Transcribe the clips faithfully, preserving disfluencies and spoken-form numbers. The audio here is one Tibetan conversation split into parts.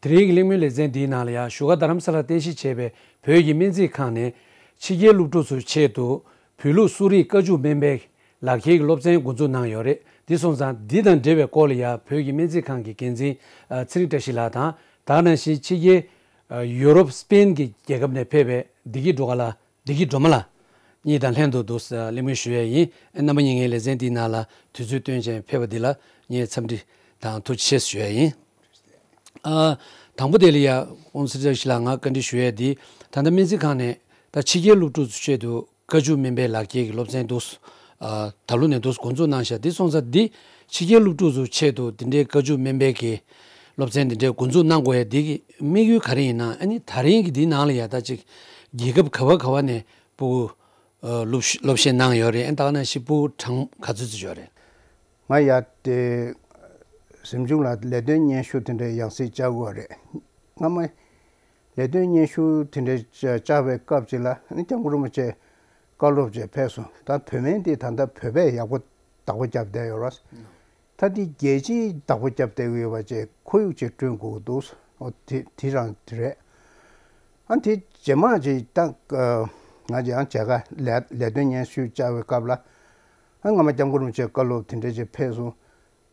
དེ་རིང་གི་གླེང་མོལ་ལེ་ཚན་འདིའི་ནང་ལ་ཡང་བཞུགས་སྒར་རྡ་རམ་ས་ལར་རྟེན་གཞི་བྱས་པའི་བོད་ཀྱི་སྨན་རྩིས་ཁང་ནས་ཕྱི་རྒྱལ་སློབ་ཕྲུག་ཚོའི་ཆེད་དུ་བོད་ལུགས་གསོ་རིག་བཀའ་བཅུ་སྨན་པའི་ལག་ཁྱེར་གྱི་སློབ་ཚན་འགོ་འཛུགས་གནང་ཡོད་རེད། འདི་སོང་ཙང་འདི་དང་འབྲེལ་བའི་སྐོར་ལ་ཡང་བོད་ཀྱི་སྨན་རྩིས་ཁང་གི་འགན་འཛིན་ཚེ་རིང་བཀྲ་ཤིས་ལགས་དང་། ད་ག་ནང་བཞིན་ཕྱི་རྒྱལ་ཡུ་རོབ་སི་པེན་གྱི་རྒྱལ་ཁབ་ནས་ཕེབས་པའི་བདེ་སྐྱིད་སྒྲོལ་དཀར་ལགས། བདེ་སྐྱིད་སྒྲོལ་མ་ལགས་གཉིས་དང་ལྷན་དུ་འདུག་སེ་གླེང་མོལ་ཞུ་ཡས་ཡིན། རྣམ་པ་གཉིས་ངའི་ལེ་ཚན་འདིའི་ནང་ལ་དུས་ཚོད་བཏོན་བྱས་ཕེབས་པ་འདི་ལ་ངས་འཚམས་འདྲི་དང་ཐུགས་རྗེ་ཆེ་ཞུ་ཡས་ཡིན། ཨ། དང་པོ་དེ་ལ་ཡ་ཀུང་སི་བཀྲ་ཤིས་ལགས་ང་བཀའ་འདྲི་ཞུ་ཡས་འདི། ད་ལྟ་སྨན་རྩིས་ཁང་ནས་ད་ཕྱི་རྒྱལ་སློབ་ཕྲུག་ཚོའི་ཆེད་དུ་བཀའ་བཅུ་སྨན་པའི་ལག་ཁྱེར་གྱི་སློབ་ཚན་འདུག་སེ། ཨ། ད་ལོ་ནས་འདུག་སེ་འགོ་འཛུགས་གནང་ཤག་འདི་སོང་ཙང་འདི་ཕྱི་རྒྱལ་སློབ་ཕྲུག་ཚོའི་ཆེད་དུ་འདི་འདྲའི་བཀའ་བཅུ་སྨན་པའི་གི་སློབ་ཚན་འདི་འདྲའི་འགོ་འཛུགས་གནང་དགོས་ཡ་འདི་གི་དམིགས་ཡུལ་ག་རེ་ཡིན་ན། ཨ་ནི་ད་རིང་གི་འདིའི་ནང་ལ་ཡ་ད་ཅིག་རྒྱལ་ཁབ་ག་བ་ག་བ་ནས་ཕྲུ་གུ་ཨ། སློབ་སློབ་གཞས་གནང་ཡོད་རེད། ཨ། ད་ག་ནང་བཞིན་ཕྲུ་གུ་གྲངས་ག་ཚོད་ཙམ་ཡོད་རེད། ང་ཡ་དེ་གཟིམ་ཆུང་ལ་ལས་དོན་སྙན་ཞུ་དེ་འདྲའི་ཡང་སེ་བཅར་དགོས་རེད། སྔ་མ་ལས་དོན་སྙན་ཞུ་དེ་འདྲའི་བཅར་བའི་སྐབས་ཅིག་ལ་ནི་སྐྱབས་མགོན་རིན་པོ་ཆེ་བཀའ་སློབ་ཅིག་ཕེབས་སོང་། ད་བོད་སྨན་འདི་ད་ལྟ་བོད་པས་ཡག་པོ་བདག་པོ་བརྒྱབ་བསྡད་ཡོད་རེད། ད་འདི་རྒྱལ་སྤྱིའི་བདག་པོ་བརྒྱབ་བསྡད་ཀྱི་ཡོད་པ་བཅས་ཁོར་ཡུག་ཅིག་བསྐྲུན་དགོས་ཀྱི་འདུག་འོ་དེ་དེ་རང་དེ་རེད། ཨ། དེ་རྗེས་མ་ཅིག་ད་ང་ཅིག་ཡང་མཇལ་ཁ་ལས་ལས་དོན་སྙན་ཞུ་བཅར་བའི་སྐབས་ལ། ཨ། སྔ་མ་སྐྱབས་མགོན་རིན་པོ་ཆེའི་བཀའ་སློབ་དེ་འདྲ་ཅིག་ཕེབས་སོང་།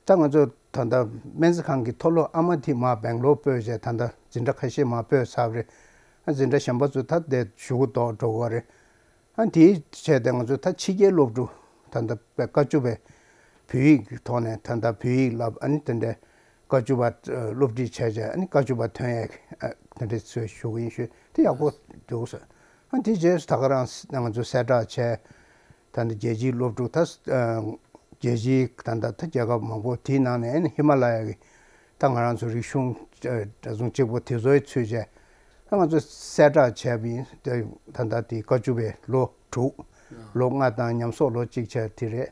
ད་ང་ཚོ་ད་ལྟ་སྨན་རྩིས་ཁང་གི་མཐོ་སློབ་ཨ་མ་དེ་མར་སྦེང་ལོར་སྤོས་བྱས་ད་ལྟ་འཛིན་གྲྭ་ཁ་ཤས་མར་སྤོས་ཚར་བ་རེད། ཨ། འཛིན་གྲྭ་གཞན་པ་ཚོ་ད་དེ་གཞུག་གུ་ལྡོག་འགྲོ་གི་རེད། ཨ། དེའི་ཆེད་དུ་ང་ཚོས་ད་ཕྱི་རྒྱལ་སློབ་ཕྲུག་ད་ལྟ་བཀའ་བཅུ་པའི་བོད་ཡིག་གི་ཐོག་ནས་ད་ལྟ་བོད་ཡིག་བསླབ། ཨ་ནི་དེ་འདྲའི་བཀའ་བཅུ་པ་སློབ་ཁྲིད་བྱས་བྱས། ཨ་ནི་བཀའ་བཅུ་པ་ཐོན་ཡས་དེ་འདྲའི་ཚོད་ཞུ་གི་ཡིན་ཞུས། དེ་ཡག་པོ་འདུག་ཟེར། ཨ། དེ་རྗེས་སུ་ད་ག་རང་ང་ཚོ་གསལ་བསྒྲགས་བྱས། ད་ལྟ་རྒྱལ་སྤྱིའི་སློབ་ཕྲུག་ད་རྒྱལ་སྤྱིའི་ད་ལྟ་ད་རྒྱལ་ཁབ་མང་པོ་དེའི་ནང་ནས་ཨ་ནི་ཧི་མ་ལ་ཡ་གི་ད་ང་རང་ཚོ་རིག་གཞུང་འདྲ་མཚུངས་གཅིག་པོ་དེ་ཚོའི་ཚུད་བྱས། ད་ང་ཚོ་གསལ་བསྒྲགས་བྱས་པ་ཡིན། དེ་ད་ལྟ་དེ་བཀའ་བཅུ་པའི་ལོ་དྲུག་ལོ་ལྔ་དང་ཉམས་གསོག་ལོ་གཅིག་བྱས་དེ་རེད།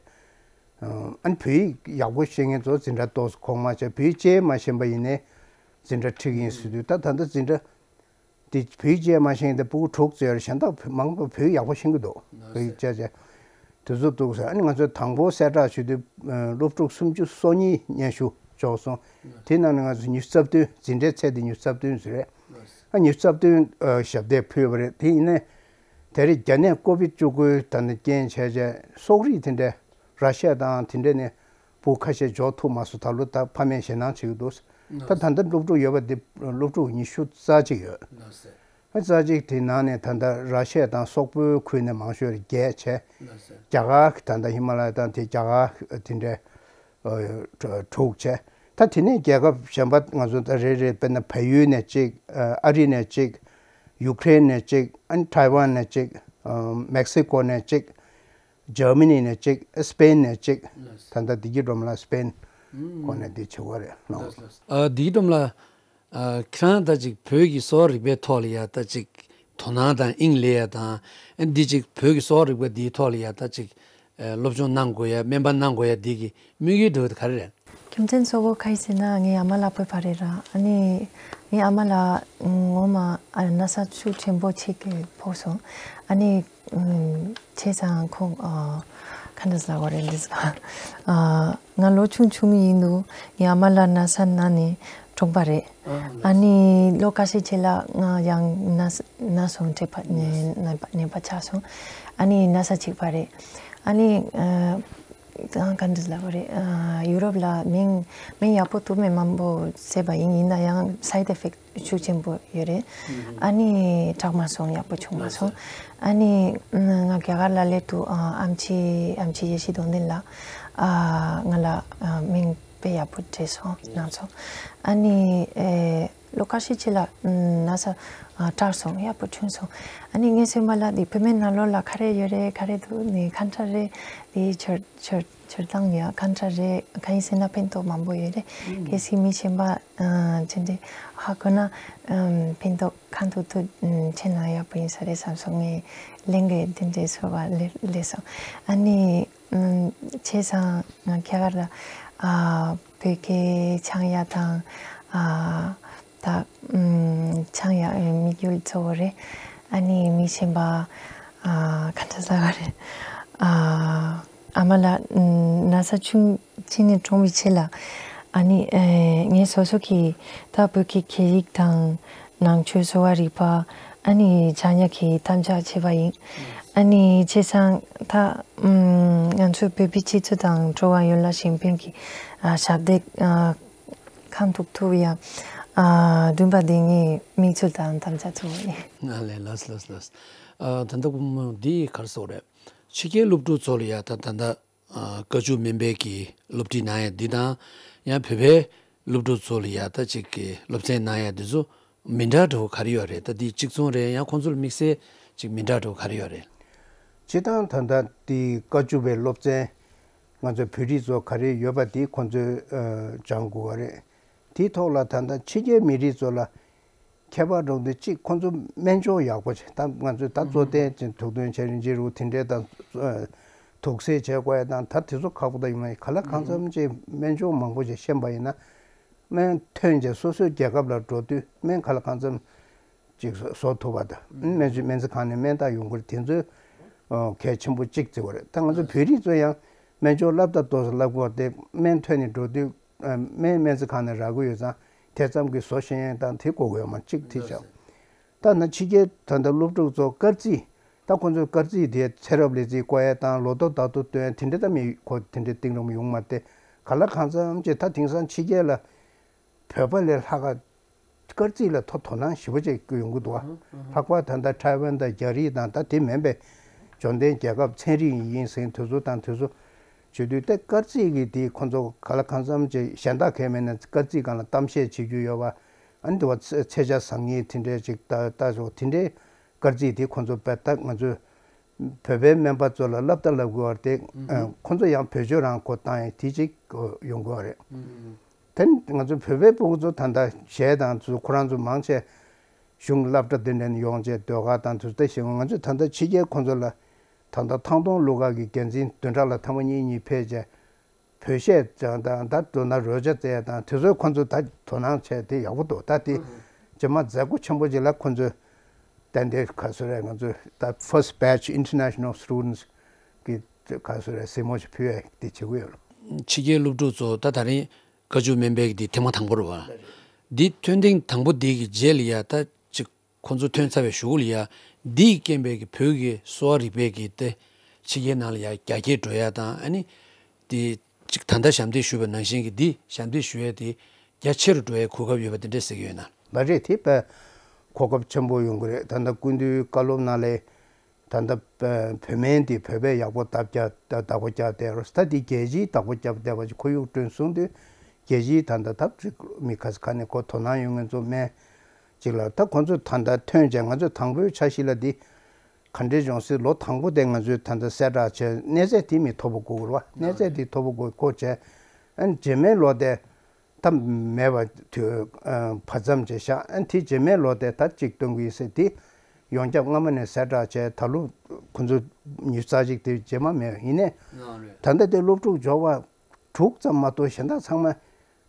ཨ་ནི་བོད་ཡིག་ཡག་པོ་ཤེས་མཁན་ཚོ་འཛིན་གྲྭ་ཏོག་ཙམ་གོང་མ་བྱས། བོད་ཡིག་གཅིག་མ་ཤེས་པ་ཡིན་ནའི་འཛིན་གྲྭ་ཁྲིད་ཀྱི་ཡིན་ཟེར་དུས། ད་ད་ལྟ་འཛིན་གྲྭ་དེ་བོད་ཡིག་གཅིག་མ་ཤེས་མཁན་དེ་ཕྲུ་གུ་དྲུག་ཙམ་ཡོད་རེད། གཞན་དག་མང་པོ་བོད་ཡིག་ཡག་པོ་ཤེས་ཀྱི་འདུག་བོད་ཡིག་བྱས་བྱས་དེ་ཚོ་འདུག་ཟེར། ཨ་ནི་ང་ཚོས་དང་པོ་གསལ་བསྒྲགས་ཞུ་དུས་སློབ་ཕྲུག་སུམ་ཅུ་སོ་གཉིས་སྙན་ཞུ་འབྱོར་སོང་། དེའི་ནང་ནས་ང་ཚོ་ཉི་ཤུ་རྩ་བདུན། འཛིན་གྲྭའི་ཚད་དེ་ཉི་ཤུ་རྩ་བདུན་ཟེར་རེད། ཨ། ཉི་ཤུ་རྩ་བདུན་ཞབས་འདེགས་ཕུལ་བ་རེད། དེ་ཡིན་ནའི་དེ་རིང་རྒྱ་ནད་ཀོ་བིད་བཅུ་དགུའི་ད་ནི་རྐྱེན་བྱས་བྱས་སོག་རིགས་དེ་འདྲའི་ར་ཤི་ཡ་དང་དེ་འདྲ་ནས་ཕྲུ་གུ་ཁ་ཤས་འབྱོར་ཐུབ་མ་སོང་། ད་ལོ་ད་ཕ་མས་ཞེད་སྣང་བྱེད་ཀྱི་འདུག་ད་ད་ལྟ་སློབ་ཕྲུག་ཡོད་པ་འདི་སློབ་ཕྲུག་ཉི་ཤུ་རྩ་གཅིག་ཡོད། རྩ་གཅིག་དེའི་ནང་ནས་ད་ལྟ་ར་ཤི་ཡ་དང་སོག་པོའི་ཁུལ་ནས་མང་ཤོས་རེད། བརྒྱད་བྱས། རྒྱ་གར་ད་ལྟ་ཧི་མ་ལ་ཡ་དང་དེ་རྒྱ་གར་དེ་འདྲའི་ཨ། དྲུག་བྱས། ད་དེ་ནས་རྒྱལ་ཁབ་གཞན་པ་ང་ཚོ་ད་རེ་རེ་དཔེར་ན་བལ་ཡུལ་ནས་གཅིག་ཨ། ཨ་རི་ནས་གཅིག་ཡུ་ཀེ་རེན་ནས་གཅིག་ཨ་ནི་ཐའེ་ཝན་ནས་གཅིག་ཨ། མེག་སི་ཀོ་ནས་གཅིག་འཇར་མ་ནི་ནས་གཅིག་སི་པེན་ནས་གཅིག་ད་ལྟ་བདེ་སྐྱིད་སྒྲོལ་མ་ལགས་སི་པེན་ཁོ་ནས་འདི་བྱེད་དགོས་རེད་ལགས། ཨ། བདེ་སྐྱིད་སྒྲོལ་མ་ལགས། ཨ། ཁྱེད་རང་ད་ཅིག་བོད་ཀྱི་གསོ་བ་རིག་པའི་ཐོག་ལ་ཡ་ད་ཅིག་དོ་སྣང་དང་དབྱིངས་ལེན་ཡ་དང་། ཨ། འདི་ཅིག་བོད་ཀྱི་གསོ་བ་རིག་པ་འདིའི་ཐོག་ལ་ཡ་ད་ཅིག་ཨ། སློབ་སྦྱོང་གནང་དགོས་ཡ། སྨན་པ་གནང་དགོས་ཡ་འདི་གི་དམིགས་ཡུལ་འདྲ་བོ་དེ་ག་རེ་རེད། རྒྱུ་མཚན་གཙོ་བོ་ག་རེ་ཟེར་ན་ངའི་ཨ་མ་ལགས་བོད་པ་རེད་ར། ཨ་ནི་ངའི་ཨ་མ་ལགས་ངོ་མ་ཨ། ན་ཚ་ཤུགས་ཆེན་པོ་ཅིག་ཕོག་སོང་། ཨ་ནི་ཨ། བྱས་ཙང་ཁོང་ཨ། ག་འདྲ་ཟེར་དགོས་རེད། འདི་ཟེར་ཨ། ང་ལོ་ཆུང་ཆུང་ཡིན་དུས་ངའི་ཨ་མ་ལགས་ན་ཚ་ན་ནས་གྲོངས་པ་རེད། ཨ་ནི་ལོ་ཁ་ཤས་རྗེས་ལ་ང་ཡང་ན་ན་སོང་། ནད་པ་ནད་པ་ནད་པ་ཆགས་སོང་། ཨ་ནི་ན་ཚ་གཅིག་པ་རེད། ཨ་ནི་ཨ། གང་ག་འདྲ་ལབ་དགོས་རེད། ཨ། ཡུ་རོབ་ལ་སྨན་སྨན་ཡག་པོ་ཐོབ་མེད་མང་པོ་བཟས་པ་ཡིན། ཡིན་ན་ཡང་སའེ་ཌི་ཨེ་ཕེག་ཊི་ཤུགས་ཆེན་པོ་ཡོད་རེད། ཨ་ནི་དྲག་མ་སོང་། ཡག་པོ་བྱུང་མ་སོང་། ཨ་ནི་ང་རྒྱ་གར་ལ་སླེབས་དུས་ཨ། ཨེམ་ཆི་ཨེམ་ཆི་ཡེ་ཤེས་རྡོར་གདན་ལགས་ཨ། ང་ལ་ཨ། སྨན་དཔེ་ཡག་པོ་སྤྲད་སོང་། གནང་སོང་། ཨ་ནི་ཨེ། ལོ་ཁ་ཤས་རྗེས་ལ་ན་ཚ་ཨ། དྲག་སོང་། ཡག་པོ་བྱུང་སོང་། ཨ་ནི་ངའི་སེམས་པ་ལ་འདི་བུད་མེད་ནང་ལོགས་ལ་ག་རེ་ཡོད་རེད། ག་རེ་འདུག་ནི་ག་འདྲ་རེད། འདི་ཆོས་ཆོས་ཆོས་སྟངས་ཡ་ག་འདྲ་རེད། གང་ཡིན་ཟེར་ན་ཕན་ཐོགས་མང་པོ་ཡོད་རེད། གལ་སྲིད་མི་གཞན་པ་ཨ། ཅི་འདྲ་ཧ་གོ་ན་ཨ། ཕན་ཐོགས་གང་ཐུབ་ཐུབ་བྱས་ན་ཡག་པོ་ཡིན་ས་རེད་བསམ་སོང་། ངས་ལན་འདི་འདྲའི་ཚོར་བ་སླེབས་སླེབས་སོང་། ཨ་ནི། ཨུམ། བྱས་ཙང་ང་རྒྱ་གར་ལ་ཨ། བོད་སྐད་སྦྱང་ཡ་དང་ཨ། ད་ཨུམ། སྦྱང་ཡ་དམིགས་ཡུལ་གཙོ་བོ་རེད། ཨ་ནི་མི་གཞན་པ་ཨ། ག་འདྲ་ཟེར་དགོས་རེད། ཨ། ཨ་མ་ལགས་ཨུམ། ན་ཚ་ཆུང་ཆུང་ནས་གྲོངས་པའི་རྗེས་ལ་ ཨ་ནི་ཨེ་ངས་སོ་སོ་གི་ད་བོད་ཀྱི་སྐད་ཡིག་དང་ནང་ཆོས་གསོ་བ་རིག་པ། ཨ་ནི་སྦྱང་ཡག་གི་དམ་བཅའ་བྱས་པ་ཡིན། ཨ་ནི་བྱས་ཙང་ད་ཨམ་ང་ཚོའི་བོད་པའི་སྤྱི་ཚོགས་དང་འགྲོ་བ་ཡོངས་ལ་གཞན་ཕན་གྱི་ཨ་ཞབས་འདེགས་ཨ་གང་ཐུབ་ཐུབ་ཡ་ཨ་བསྒྲུན་པ་དེ་ངས་མིག་ཆུ་དང་དམ་བཅའ་ཚུགས་པ་ཡིན། ཨ་ལས། ལགས་ལགས་ལགས། ཨ་ད་ལྟ་འདི་ག་རེ་ཟེར་དགོས་རེད། ཕྱི་རྒྱལ་སློབ་ཕྲུག་ཚོ་ལ་ཡ་ད་ད་ལྟ་ཨ་བཀའ་བཅུ་སྨན་པའི་གི་སློབ་ཁྲིད་གནང་ཡ་འདི་དང་། ཡང་བོད་པའི་སློབ་ཕྲུག་ཚོ་ལ་ཡ་ད་ཅིག་གི་སློབ་ཚན་གནང་ཡ་འདི་ཚོ་མི་འདྲ་འདྲ་བོ་ག་རེ་ཡོད་རེད། ད་འདི་གཅིག་མཚུངས་རེད། ཡང་ཁོང་ཚོ་ལ་དམིགས་བསལ་ཅིག་མི་འདྲ་འདྲ་བོ་ག་རེ་ཡོད་རེད། སྤྱིར་བཏང་ད་ལྟ་འདི་བཀའ་བཅུ་པའི་སློབ་ཚན་ང་ཚོའི་བོད་རིགས་ཚོ་ག་རེ་ཡོད་པ་འདི་ཁོང་ཚོས་ཨ་སྦྱང་དགོས་པ་རེད། དེའི་ཐོག་ལ་ད་ལྟ་ཕྱི་རྒྱལ་མི་རིགས་ཚོ་ལ་ཁྱད་པར་འགྲོ་འདི་གཅིག་ཁོང་ཚོ་སྨན་སྦྱོར་ཡག་པོ་བྱས། ད་ང་ཚོས་ད་གཙོ་བསྟེན་ཅིག་དུག་འདོན་བྱས་རིན་ཆེན་རུ་དེ་འདྲས་དང་ཨ་དུག་སེལ་བྱས་དགོས་ཡ་དང་ད་དེ་ཚོ་ཁག་པོ་ད་ཡིན་མ་ཡིན། ག་ལ་གང་འཚམ་ཅིག་སྨན་སྦྱོར་མང་པོ་ཞིག་ཤེས་པ་ཡིན་ན། སྨན་ཐོན་རྗེས་སོ་སོའི་རྒྱལ་ཁབ་ལ་འགྲོ་དུས་སྨན་ག་ལ་གང་འཚམ་ཅིག་བཟོ་བཟོ་ཐུབ་པ་དང་། སྨན་བཅོས་སྨན་རྩིས་ཁང་ནས་སྨན་རྟགས་ཡོང་གི་རེད། དེ་ཚོ་ཨ་གལ་ཆེན་པོ་གཅིག་བརྩི་བ་རེད། ད་ང་ཚོ་བོད་རིགས་ཚོ་ཡང་སྨན་སྦྱོར་སློབ་གྲྭ་ཏོག་ཙམ་སློབ་དགོས་པ་དེ་སྨན་ཐོན་ནས་འགྲོ་དུས་ཨ་སྨན་སྨན་རྩིས་ཁང་ནས་རག་གི་ཡོད་ཙང་དེ་ཙམ་གྱིས་བཟོ་ཤེས་ཡ་དང་དེ་དགོས་ཀྱི་ཡོད་མ་གཅིག་དེ་བྱ། ད་ན་ཕྱི་རྒྱལ་ད་ལྟ་སློབ་ཕྲུག་ཚོ་སྐར་རྩིས། ད་ཁོ་ཚོས་སྐར་རྩིས་དེ་ཚེ་རབས་ལས་རྩིས་བཀོད་ཡ་དང་ལོ་ཐོ་བདག་ཐོ་སྟོན་ཡ་དེ་འདྲ་ད་མི་ཁོ་དེ་འདྲ་གཏིང་རིང་པོ་ཡོང་མ་སྟེ། ག་ལ་གང་འཚམ་ཅིག་ད་དེང་སང་ཕྱི་རྒྱལ་ལ་བོད་པ་ལས་ལྷག་ག་སྐར་རྩིས་ལ་ཐོ་དོ་སྣང་ཞེ་པོ་ཅིག་ཡོང་གི་འདུག་བ། ལྷག་པར་ད་ལྟ་ཐའེ་ཝན་དང་རྒྱ་རིགས་དང་ད་དེ་མིན་པའི་འབྱོར་ལྡན་རྒྱལ་ཁབ་ཚན་རིག་ཡིན་ཟེར་དུས་ཚོད་དང་དུས་ཚོད་བྱེད་དུས་ད་སྐར་རྩིས་ཀྱི་དེ་ཁོ་ཚོ་ག་ལ་གང་འཚམ་ཅིག་གཞན་དག་གས་མེད་ན་སྐར་རྩིས་སྒང་ལ་གཏམ་བཤད་བྱེད་རྒྱུ་ཡོད་པ། ཨ་ནི་དེ་བ་ཚེ་ཚེས་ཆ་བཟང་ངན་དེ་འདྲས་ཅིག་ལྟ་ལྟ་སོགས་དེ་འདྲའི་སྐར་རྩིས་དེ་ཁོ་ཚོ་དཔེ་ད་ང་ཚོས་བོད་པའི་སྨན་པ་ཚོ་ལ་སློབ་གྲྭ་སློབ་དགོས་པ་དེ་ཨ་ཁོ་ཚོ་ཡང་བེད་སྤྱོད་རང་ཁོ་བཏང་ཡ་དེ་ཅིག་ཡོང་དགོས་པ་རེད། དེ་ནི་ང་ཚོ་བོད་པའི་སྤུ་གུ་ཚོ་ད་ལྟ་གཞས་དང་ཚོ་ཁོ་རང་ཚོ་མང་ཆེ་གཞུང་སློབ་གྲྭ་དེ་འདྲ་ནས་ཡོང་བྱས་ཟློས་གར་དང་དུ་ལྟ་ཞིག་ང་ཚོས་ད་ལྟ་ཕྱི་རྒྱལ་ཁོ་ཚོ་ལ་ད་ལྟ་ཐང་སྟོང་གླུ་གར་གྱི་འགན་འཛིན་བདུན་ཕྲག་ལ་ཐེངས་མ་གཉིས་གཉིས་ཕེབས་བྱས་བོད་གཞས་དང་ད་མདོར་ན་རོལ་ཆ་རྩེད་ཡ་དང་དེ་ཚོའི་ཁོ་ཚོ་ད་དོ་སྣང་བྱས་དེ་ཡག་པོ་འདུག་ད་དེ་རྗེས་མ་མཛད་སྒོ་ཆེན་པོ་ཅིག་ལ་ཁོ་ཚོས་ཏན་ཏན་ག་ཚོད་རེད། ང་ཚོས་ད་first batch international students གི་ག་ཚོད་རེད་གཟིགས་མོ་ཞིག་ཕུལ་ཡ་དེ་བྱེད་ཀྱི་ཡོད། ཕྱི་རྒྱལ་སློབ་ཕྲུག་ཚོ་ད་ད་རིང་བཀའ་བཅུ་སྨན་པའི་འདི་ཐེངས་མ་དང་པོ་རེད་བ། འདི་ཐོན་ཐེངས་དང་པོ་འདི་གི་རྗེས་ལ་ཡ་ད་ཅིག་ཁོང་ཚོ་ཐོན་ཚར་བའི་གཞུག་ལ་ཡ་འདིས་རྐྱེན་པས་ཀྱི་བོད་ཀྱི་གསོ་བ་རིག་པའི་གི་དེ་ཕྱི་རྒྱལ་ནང་ལ་ཡ་རྒྱ་སྐྱེད་འགྲོ་ཡ་དང་། ཨ་ནི་དེ་ཅིག་ད་ལྟ་ཞབས་འདེགས་ཞུས་པ་ནང་བཞིན་གྱི་འདི་ཞབས་འདེགས་ཞུ་ཡ་དེ་རྒྱ་ཆེ་རུ་འགྲོ་ཡའི་གོ་སྐབས་ཡོད་པ་དེ་འདྲས་ཟེར་གྱི་ཡོད་ན། ལ་རེད། དེ་དཔེ་གོ་སྐབས་ཆེན་པོ་ཡོང་གི་རེད། ད་ལྟ་སྐུ་མདུན་བཀའ་སློབ་ནང་ལས་ད་ལྟ་བོད་སྨན་དེ་བོད་པས་ཡག་པོ་བརྡབ་བརྒྱབ་བདག་པོ་བརྒྱབ་བསྡད་རོགས། ད་དེ་རྒྱལ་སྤྱིའི་བདག་པོ་བརྒྱབ་བསྡད་པ་ཅིག་ཁོར་ཡུག་བསྐྲུན་སོང་དུས་རྒྱལ་སྤྱིའི་ད་ལྟ་ད་ཅིག་མི་ཁ་ས་ཁ་ནས་ཁོ་དོ་སྣང་ཡོང་མཁན་ཚོ་སྨན་ཅིག་ལ་ད་ཁོ་ཚོ་ད་ལྟ་ཐོན་བྱས་ང་ཚོས་དང་པོའི་འཆར་གཞི་ལ་འདི་ག་འདྲས་བྱུང་སྲིད། ལོ་དང་པོ་དེ་ང་ཚོས་ད་ལྟ་གསལ་བསྒྲགས་བྱས་གནས་ཚད་དེ་མི་མཐོ་པོ་དགོས་རེད་བ། གནས་ཚད་དེ་མཐོ་པོ་དགོས་ཁོ་བྱས། ཨ་ནི་རྗེས་མའི་ལོ་དེ་ད་མེད་པ་དུས་ཨ་བར་མཚམས་བྱས་བཞག་ཨ་ནི་དེ་རྗེས་མའི་ལོ་དེ་ད་གཅིག་སྟོན་གྱི་ཡིན་ཟེར་དེ་ཡོངས་ཁྱབ་སྔ་མ་ནས་གསལ་བསྒྲགས་བྱས། ད་ལོ་ཁོ་ཚོ་ཉི་ཤུ་རྩ་གཅིག་དེ་རྗེས་མ་མེད་པ་ཡིན་ནའི་ད་ལྟ་དེ་སློབ་ཕྲུག་འབྱོར་བ་དྲུག་ཙམ་མ་གཏོགས་གཞན་དག་ཚང་མ་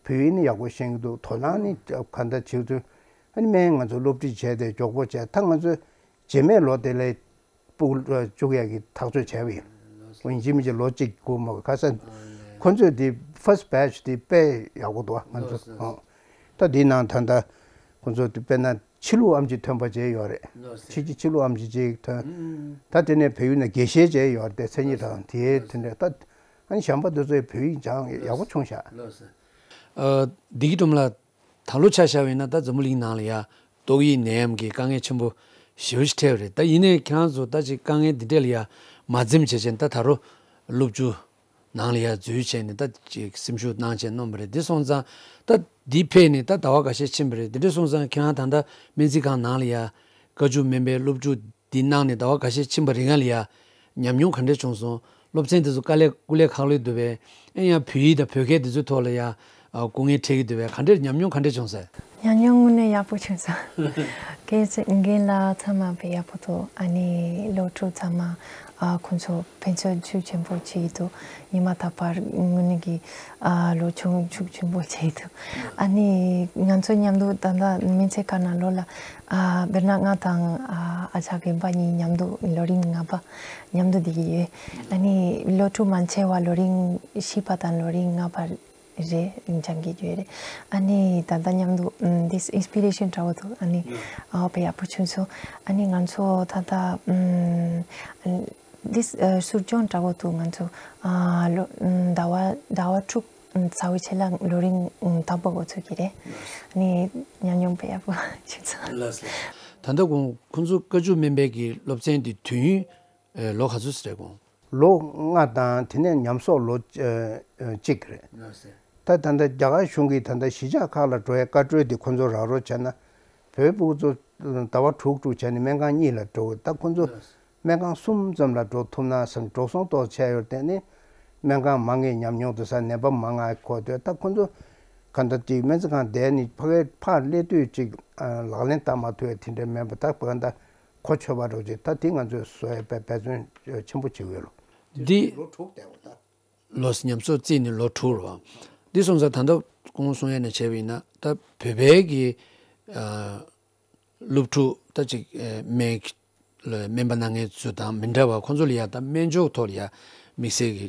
བོད་ཡིག་ནི་ཡག་པོ་ཤེས་ཀྱི་འདུག་དོ་སྣང་ནི་ག་འདྲ་བྱེད་ཚུལ། ཨ་ནི་སྨན་ང་ཚོ་སློབ་ཁྲིད་བྱས་ཏེ་མགྱོགས་པོ་བྱས། ད་ང་ཚོས་རྗེས་མའི་ལོ་དེ་ལས་སྤུ་གུ་བཅུག་ཡག་གི་ཐག་གཅོད་བྱས་པ་ཡིན། ཡིན་གཅིག་མིན་གཅིག་ལོ་གཅིག་སྒུག་མ་དགོས། ཁ་སང་ཁོ་ཚོས་དེ་first batch་དེ་དཔེ་ཡག་པོ་འདུག་ང་ཚོ་ཨང་། ད་དེའི་ནང་ད་ལྟ་ཁོ་ཚོ་དེ་དཔེར་ན་ཕྱི་ལུགས་ཨེམ་ཆི་ཐོན་པ་བྱས་ཡོད་རེད། ཕྱི་ཕྱི་ཕྱི་ལུགས་ཨེམ་ཆི་ཅིག་ཐོན། ད་དེ་ནས་བལ་ཡུལ་ནས་དགེ་བཤེས་བྱས་ཡོད་རེད། དེ་མཚན་ཉིད་དང་དེའི་དེ་འདྲ་ད་ཨ་ནི་གཞན་པ་འདི་ཚོའི་བོད་ཡིག་སྦྱང་ཡག་པོ་བྱུང་ཤག་ཨ་བདེ་སྐྱིད་སྒྲོལ་མ་ལགས། ད་ལོ་ཆ་བཞག་པ་ཡིན་ན་ད་འཛམ་བུ་གླིང་ནང་ལ་ཡ་ཏོག་དབྱིབས་ནད་ཡམས་ཀྱི་དཀའ་ངལ་ཆེན་པོ་ཞེ་པོ་ཞིག་འཕྲད་པ་རེད། ད་ཡིན་ནའི་ཁྱེད་རང་ཚོ་ད་ཅིག་དཀའ་ངལ་འདི་འདྲས་ལ་ཡ་མ་འཛེམས་བྱས་བྱས་ནས་ད་ད་རུང་སློབ་བརྒྱུད་ནང་ལ་ཡ་འཛུལ་བྱས་ནས་ད་ཅིག་སེམས་ཤུགས་གནང་བྱས་གནང་བ་རེད། འདི་སོང་ཙང་ད་འདི་ཕེབས་ནས་ད་ཟླ་བ་འགའ་ཤས་ཕྱིན་པ་རེད། འདི་འདྲས་སོང་ཙང་ཁྱེད་རང་ད་ལྟ་སྨན་རྩིས་ཁང་ནང་ལ་ཡ་བཀའ་བཅུ་སྨན་པའི་སློབ་བརྒྱུད་འདི་གནང་ནས་ཟླ་བ་འགའ་ཤས་ཕྱིན་པ་རིང་ལ་ཡ་ཉམས་མྱོང་ག་འདྲས་བྱུང་སོང་། སློབ་ཚན་དེ་ཚོ་དཀའ་ལས་སྐུ་ལས་ཁག་ལོས་འདུག་པས། ཨེ་ཡང་བོད་ཡིག་དང་བོད་སྐད་དེ་ཚོའི་ཐོག་ལ་ཡ་སྐུ་ངལ་འཕྲད་ཀྱི་འདུག་པས། ག་འདྲས་ཉམས་མྱོང་ག་འདྲས་བྱུང་སོང་། ཉམས་མྱོང་དངོས་གནས་ཡག་པོ་བྱུང་སོང་། རྒན་རྒན་ལགས་ཚང་མ་དཔེ་ཡག་པོ་འདུག་ཨ་ནི་སློབ་ཕྲུག་ཚང་མ་ཨ་ཁོང་ཚོ་ཕན་ཚུན་ཤུགས་ཆེན་པོ་བྱེད་ཀྱི་འདུག་ཉི་མ་རྟག་པར་དངོས་གནས་ཀྱི་ཨ་ལོ་ཆུང་ཤུགས་ཆེན་པོ་བྱེད་ཀྱི་འདུག་ཨ་ནི་ང་ཚོ་མཉམ་དུ་ད་ལྟ་སྨན་རྩིས་ཁང་ནང་ལོགས་ལ་ཨ་དཔེར་ན་ང་དང་ཨ་ཨ་ཅག་རྒན་པ་གཉིས་མཉམ་དུ་ལོ་རིམ་ལྔ་པ་མཉམ་དུ་བསྡད་ཀྱི་ཡོད། ཨ་ནི་སློབ་ཕྲུག་མང་ཆེ་བ་ལོ་རིམ་བཞི་པ་དང་ལོ་རིམ་ལྔ་པ་ རེད། སྦྱང་གི་ཡོད་རེད། ཨ་ནི་ད་ལྟ་མཉམ་དུ་ཨམ་འདི་inspiration་འདྲ་བོ་འདུག་ཨ་ནི་ཨོ་དཔེ་ཡག་པོ་བྱུང་སོང་། ཨ་ནི་ང་ཚོ་ད་ལྟ་ཨམ་འདི་ཨ་ཟུར་སྦྱོང་འདྲ་བོ་འདུག་ང་ཚོ་ཨ་ལོ་ཨམ་ཟླ་བ་ཟླ་བ་དྲུག་ཨམ་ཚར་བའི་རྗེས་ལ་ལོ་རིམ་ཨམ་དང་པོ་འགོ་ཚུགས་ཀྱི་རེད། ཨ་ནི་ཉམས་མྱོང་དཔེ་ཡག་པོ་བྱུང་སོང་། ལགས་སོ། ད་ལྟ་ཁོང་ཁོང་ཚོ་བཀའ་བཅུ་སྨན་པའི་གི་སློབ་ཚན་འདི་དུས་ཡུན་ཨེ་ལོ་ག་ཚོད་ཙམ་རེད་ཁོང་། ལོ་ལྔ་དང་དེ་ནས་ཉམས་གསོག་ལོ་ཨ་ཨ་གཅིག་རེད། ལགས་སོ། ད་ད་ལྟ་རྒྱ་གར་གཞུང་གིས་ད་ལྟ་གཞིས་ཆགས་ཁག་ལ་འགྲོ་ཡའི་བཀའ་འཁྲོལ་དེ་ཁོང་ཚོ་རག་རོགས་བྱས་ན། བོད་ཕྲུ་གུ་ཚོ་ཟླ་བ་དྲུག་དྲུག་བྱས་ནས་སྨན་ཁང་གཉིས་ལ་འགྲོ། ད་ཁོང་ཚོ་ལགས་སོ། སྨན་ཁང་གསུམ་ཙམ་ལ་འགྲོ་ཐུབ་ན་བསམ། འགྲོ་སོང་ཏོག་ཙམ་ཆད་ཡོད་དེ་ནི་སྨན་ཁང་མང་ངེས་ཉམས་མྱོང་དུ་ས་ནད་པ་མང་ང་གོ་དུས། ད་ཁོང་ཚོ་ག་འདྲ་ཅིག་སྨན་རྩིས་ཁང་བསྡད་ནས་ཕ་གིར་ཕར་སླེབས་དུས་ཅིག་ཨ་ལག་ལེན་བསྟར་མ་ཐུབ་ཡ་དེ་འདྲ་མེད་པ། ད་ག་འདྲ་གོ་ཆོད་པ་རོགས་ཅིག་ད་དེ་ང་ཚོས་བཟོ་ཡ་འབད་བརྩོན་ཆེན་པོ་བྱེད་ཀྱི་ཡོད་ལོ། འདི་ལོ་དྲུག་བསྡད་པ་ད། ལོ་ཉམས་གསོག་བརྩིས་ནས་ལོ་དྲུག་རེད་པ། འདི་སོང་ཙང་ད་ལྟ་ཁོང་གསུང་ཡ་ནས་བྱས་པ་ཡིན་ན་ད་བོད་པའི་གི་ཨ་སློབ་ཕྲུག་ད་ཅིག་ཨ་སྨན་ལ་སྨན་པ་གནང་མཁན་ཚོ་དང་མི་འདྲ་བ། ཁོང་ཚོ་ལ་ཡ་ད་སྨན་སྦྱོང་ཐོག་ལ་ཡ་དམིགས་བསལ་གྱི་